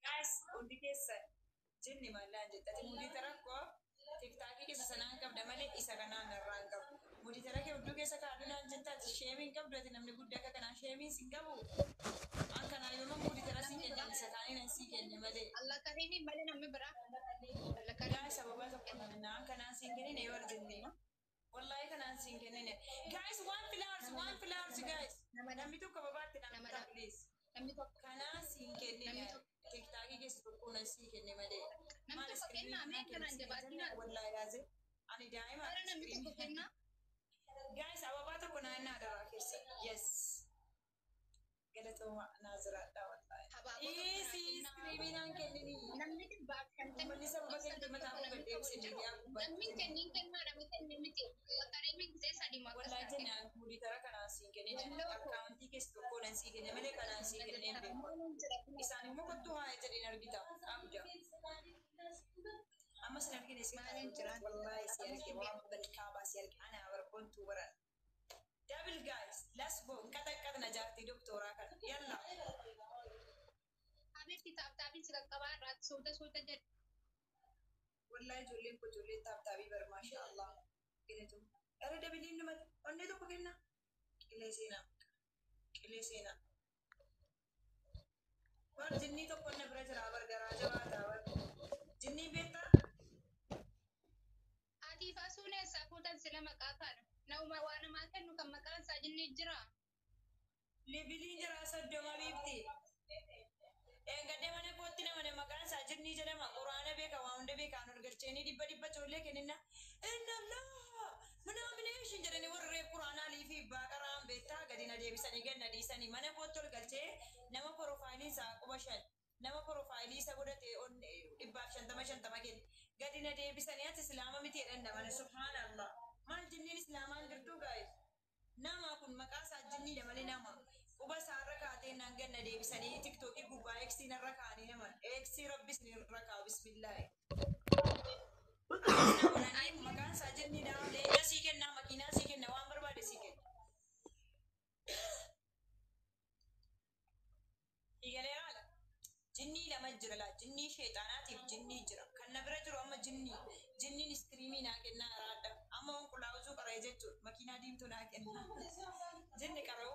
Guys, hundi keessa jinni maallaan jette. Ati mudii rakkoo TikTokii keessa sanaan qabda malee isa kanaan irraa hin qabu. Mudii tara kee hudduu keessa kaadhu naan jetta, ati sheemiin qabdu, ati namni guddaa akka kanaa sheemiin sin qabu. An kanaa yooma mudii tara sii kenne, isa kaanii nan sii kenne malee. Allah kariimiin malee namni biraa. Allah kariim. Guys, sababa tokko naan kanaan siin kennine yoo arjenne. Wallahi kanaan siin kennine. Guys, one flowers, one flowers, guys. Namni tokko babaatti Nama namni please. Namni tokko. Kanaan siin kennine. Namni tokko. TikTokii keessa tokko nan sii kenne malee. Namni tokko kennaa, mee kanaan jabaatinaa. Wallahi laazim. Ani daa'ima. Bara namni tokko kennaa. Guys, ababaa tokko naannaa daraa keessa. Yes. Galatooma, naa jiraadha wallahi. Habaaboo tokko naa Easy, kennaa. iskiriimii naan kenninii. Namni 150. Uummanni sababa keenya mataa koo gad deebise miidiyaa gubbaatti. Namni kenniin kennaa, namni kennin miti. Allah kariimiin gisee sadii maqaa Wallahi isaa jennaan muudii tara kanaan siin kennine. Walloo koo. Akkaawuntii keessa tokko nan sii kenne malee kanaan sii kennee hin beeku. Isaan immoo kottuu haa jedheen argita. Abda. Amma sin argine si Maaliin jiraan? Wallahi si arge, waan balkaabaa si arge. Ana barboontuu baran. Double, guys, let's go. Nqaxaqqaxna jaartii doktooraa kana. Yalla. Habiibti, tap tapiin si qaqqabaa irraa suuta suuta jedhu. Wallahi ijoolleen koo ijoolleen tap tapii bar, maasha Allah. Galatoom. Ara doubleiin dhumate. Onnee tokko kenna. Qilee seenaa. Qilee seenaa. Bar jinnii tokko na bira jira bar, garaa jabaataa bar. Jinnii beektaa? Ati faasuun eessaa fuutan sila maqaa kana? Nama waa namaa kennu kan maqaan isaa jinnii jira. Leveliin jira 30 biifti. Eeggadee mana kootti nama maqaan isaa jinnii jedhama. Quraana beeka, waa hunda beekaan ol galcheenii dhibba dhibba ijoollee kenninna. Inna Allah minaamination jedhanii warra reef quraanaa liifii baaqaraan beektaa gadi na deebisanii gad na dhiisanii mana kootti ol galchee nama profileiin isaa quba shan, nama profileii isa godhate 150 50 kenne, gadi na deebisanii ati islaama miti jedhan namana. Subhaanallah, maal jinniin islaamaan jirtuu gaa'e? Nama kun maqaa isaa jinniidha malee nama quba isaarra kaatee naan ganna deebisanii TikTokii gubbaa eeksii narra kaanii nama eeksii rabbi isin irra kaa'u, bismillaahi. Maqaan isaa jinniidha. Leenca sii kennaa, makiinaa sii kenna, waan barbaade sii kenna. Eegalee haala. Jinnii lama jira laa, jinnii sheexaanaatiif jinnii jira. Kan na bira jiru amma jinnii. Jinniin iskiriimii naa kennaa araadha. Amma wanqulaa'usuu qara'ee jechuudha. Makiinaa diimtuu naa kenna. Jinni qara'u.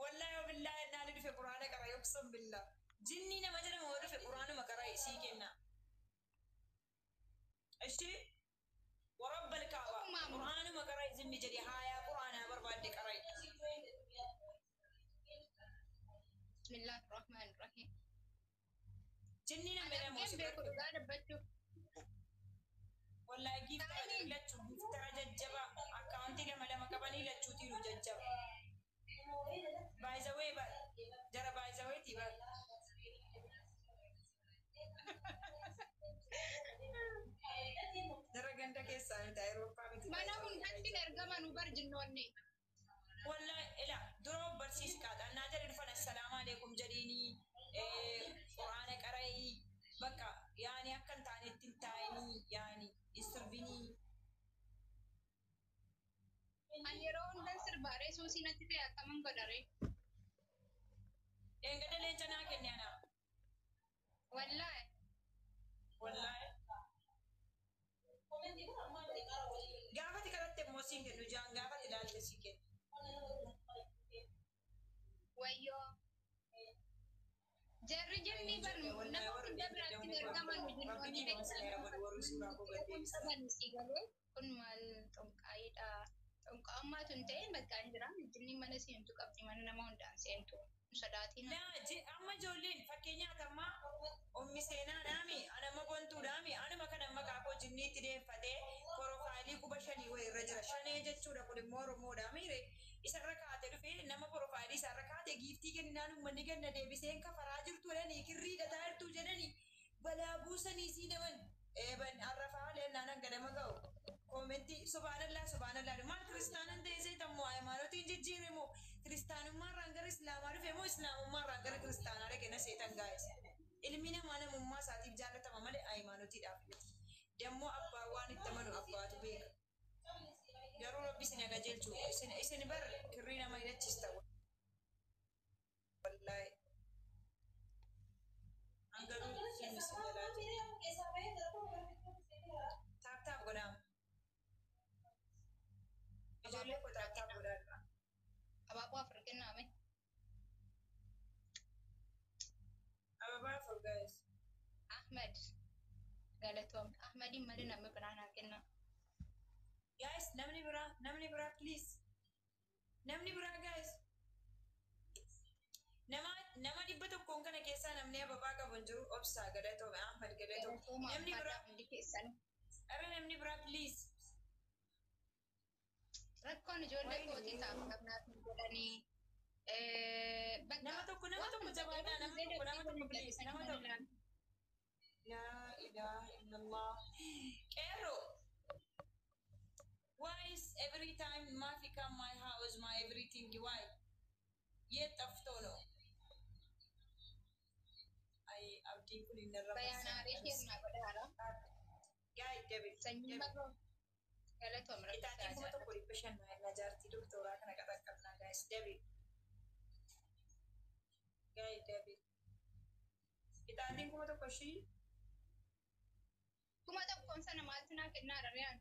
Wallaahi wa billaahi naan dhufe quraana qara yoksan billaa. Jinnii nama jedhamu yoo dhufe quraanuma qara'e sii kenna. Ishi warabbal kaaba quraanuma qara'e jinni jedhi haayaa quraanaa barbaadde qara'e. Bismillaahi Rahmaani Rahiim. Jinnii nama Ani jedhamu argeen beeku dhugaa dubbachuuf. Wallahi giiftara lachuu, giiftara jajjaba, akkaawuntii lama lama qabanii lachuutiiru jajjaba. Baay'izawee bar jara baay'izaweeti bar. Jara ganda keessaa miti, Awurooppaa miti. Mana hundatti ergaman bar jinnoonni. Wallahi ila dura barsiisi qaata. Annaa jedhe dhufan assalaamu alaikum jedhiini, quraana qara'ii, bakka yaani akka hin taanetti hin taa'inii, yaani hin sirbinii. Ani yeroo hundan sirbaaree suusii natti ta'e, akkaman godharee? Eegada leenca naa kenne ana. Wallaahi. Wallaahi. Gaafati kadhatte immoo siin kennu jaan, gaafati ilaalte sii kennu. Wayyoo. Jarri jinnii bar nama hunda biratti ergaman jinnoonni beektan si galee kun maal xonqaayiidha. Xonqaa'ummaatu hin ta'in bakka hin jiraan jinniin mana seentu qabdi, mana nama hundaan seentu. Hin sodaatin. Laa amma ijoolleen fakkeenyaaf amma ummi seenaadhaami, anama bontuudhaami, anuma kana maqaa koo jinniitti deeffatee profileii quba shanii wayii irra jira. Shanee jechuudha, kun immoo Oromoodhaami isarra kaatee dhufee nama profileii isaarra kaatee giiftii kenninaan uummanni ganna deebiseen kafaraa jirtu jedhanii, kirrii dhataa jirtu jedhanii balaa buusanii sii naman eeban arrafaa leennaan hanga nama ga'u. Commentii subhaanallaa subhaanallaa, maal kiristaanan ta'e seetammoo hayimaanotiin jijjiire moo, kiristaanummaarraan gara islaamaa dhufe moo, islaamummaarraan gara kiristaanaa dhaqe na seetan gaa'es. Ilmi namaa namummaa isaatiif jaallatama malee hayimaanotiidhaaf miti. Dammoo abbaa waan itti amanu abbaatu beeka. Garuu rabbi isin qajeelchu, isin bar kirrii nama hidhachiista wallaahi. isin jalaa jira. Tap tap godhaa. Ijoollee koo tap tap godhaa. Abaaboo afur kennaame. Ababaa afur guys. Ahmed galatoom. Ahmediin malee namni biraa naa kenna. Guys, namni biraa please. Namni biraa guys. Nama 100n kana keessaa namni ababaa qabu hin jiru. Obsaa galatoome, Ahmad galatoome. Galatooma Namni biraa, hundi keessan. Ara namni biraa please. Rakkoon ijoollee kootii taaf qabnaaf hin godhanii. Nama tokko, nama tokko jabaadhaa, nama tokko, nama tokko please, nama tokko. Laa ilaaha illallah. Qeerroo. Why is every time Mafi come my house, my everything, why? የት ጠፍቶ ነው? አይ abdiin kun hin irra Bayaanaalee kennaa godhaara. Yaa double. Sanyiin barroo galatoom Itaatiin kuma rabbisaa tokko dhibba shan na jaartii doktoraa kana qaxaqqabnaa guys, double. Guys, double. Itaatiin 1000 ishii. 1000n sana maaltu naa kennaa rarriyaan?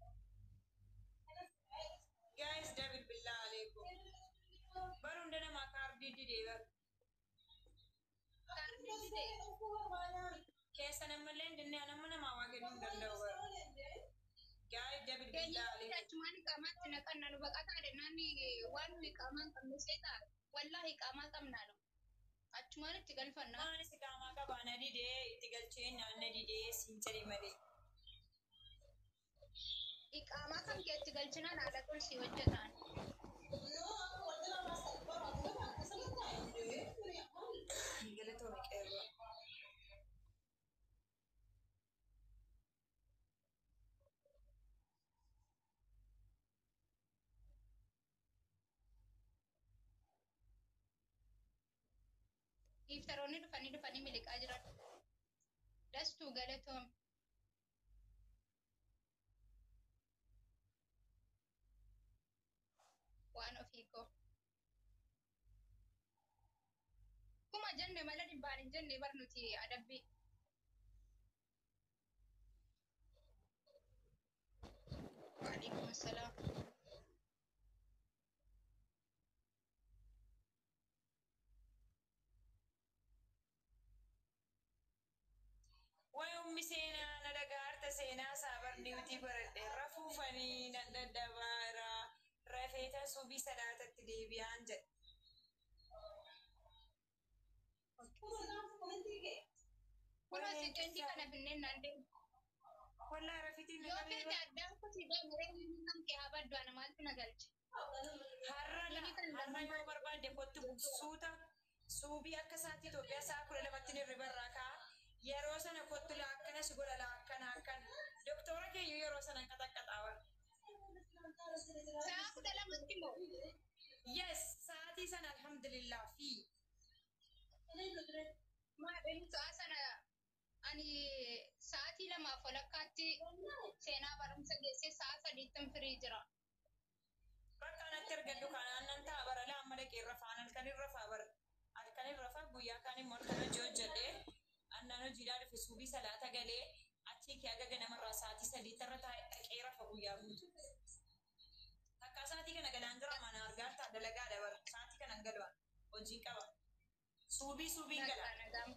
Guys, double billaa aleekum. Bar hunda namaa kaardii didee bar. Kaardii didee. Keessa namallee hin dinne, nama namaa waa kennuu hin danda'u bar. Guys, double Keenya billaa aleekum. achumaan iqaamaatti naqanna nu baqataa dennaan waan nu iqaamaa hin qabne seetaa wallaahi iqaamaa qabnaa nu achumaan itti galfannaa. Maanis qaamaa qabaa na didee itti galchee naan na didee siin jedhe malee. Iqaamaa kan kee itti galchinaan haala qulsii hojjetaan. Galatoome qeerroo. Giiftaroonni dhufanii dhufanii miliqaa jiran. Dastuu galatoome. Waan ofii koo. Kuma jenne malee dhibbaan hin jenne bar nuti adabbii. Waalaikum salaam. Way ummi seenaa na dhagaarta seenaa saabar niwtii baradhe rafuufanii nan daddabaara rafeeta subii salaatatti deebi'aan jedhe. Kunoo siqeentii kana finneen naan deemu. Wallaa rafitiin Yoo feete addaan kutii deemu reefu kan kee haa baddu ana maaltu na galche. Har'a la har'a yoo barbaadde kottu suuta suubii akka sa'aatii Itoophiyaa sa'a 12tti ni ribarraa ka'a. Yeroo sana kottu laa akkana si godha laa akkana akkana. Doktora keeyyuu yeroo sana qaxaqqaxaa bara. Sa'a 12tti moo? Yes, sa'aatii sana alhamdulillah fi. Maadheen sa'a sana ani sa'aatii lamaaf walakkaatti seenaa barumsa geessee sa'a 3tti firii jira. Bakka anatti argadhu kanaan nan ta'a bara laa amma dhaqee rafaan halkan irra rafaa bara. Halkan irra rafaa guyyaa kaan immoo halkan hojii hojjedhee annaan hojiidhaa dhufe suubii salaata galee achii kee aga ganamarraa sa'aatii 3 irra taa'e dhaqee rafa guyyaa guutuu. Takka sa'aatii kana galaan jira mana argaa ta'a dalagaadha bara sa'aatii kana hin galu'an hojii qaba. Suubii suubiin gala. Nagaan